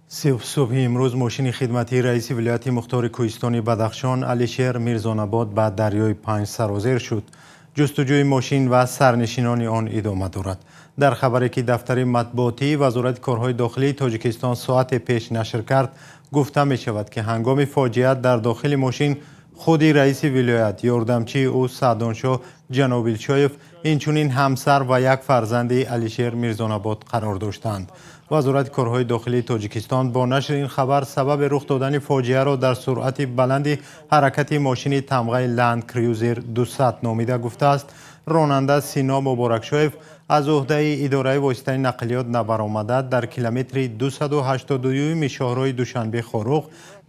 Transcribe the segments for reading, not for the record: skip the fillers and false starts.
Субҳи имрӯз мошини хидматии раиси вилояти мухтори кӯҳистони Бадахшон Алишер Мирзонабод ба дарёи Панҷ сарозер шуд. Ҷустуҷӯи мошин ва сарнишинони он идома дорад. Дар хабаре ки дафтари матбуотии Вазорати корҳои дохилии Тоҷикистон соате пеш нашр кард, гуфта мешавад, ки ҳангоми фоҷиа дар дохили мошин худи раиси вилоят, ёрдамчии ӯ Саъдоншоҳ Ҷанобилшоев, инчунин ҳамсар ва як фарзанди Алишер Мирзонабод қарор доштанд. Вазорати корҳои дохилии Тоҷикистон бо нашри ин хабар сабаби рух додани фоҷиаро дар суръати баланди ҳаракати мошини тамғаи Ленд Крузер 200 номида гуфтааст, ронанда Сино Муборакшоев аз уҳдаи идораи воситаи нақлиёт набаромада, дар километри 282-юми шоҳроҳи Душанбе-Хоруғ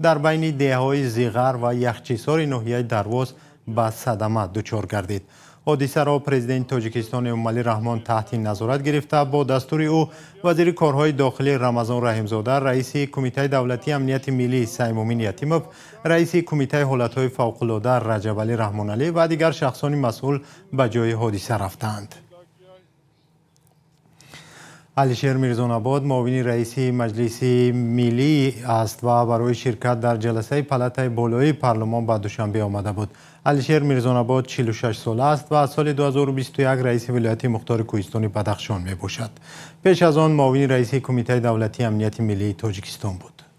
дар байни деҳаҳои Зиғар ва Яхчисори ноҳияи Дарвоз ба садама дучор гардид. Ҳодисаро президенти Тоҷикистон Эмомалӣ Раҳмон таҳти назорат гирифта, бо дастури ӯ вазири корҳои дохилӣ Рамазон Раҳимзода, раиси Кумитаи давлатии амнияти миллӣ Саймумин Ятимов, раиси Кумитаи ҳолатҳои фавқулода Раҷабалӣ Раҳмоналӣ ва дигар шахсони масъул ба ҷои ҳодиса рафтаанд. Алишер Мирзонабод муовини раиси Маҷлиси миллӣ аст ва барои ширкат дар ҷаласаи палатаи болоии парлумон ба Душанбе омада буд. Алишер Мирзонабод 46 сола аст ва аз соли 2021 раиси вилояти мухтори кӯҳистони Бадахшон мебошад. Пеш аз он муовини раиси Кумитаи давлатии амнияти миллии Тоҷикистон буд.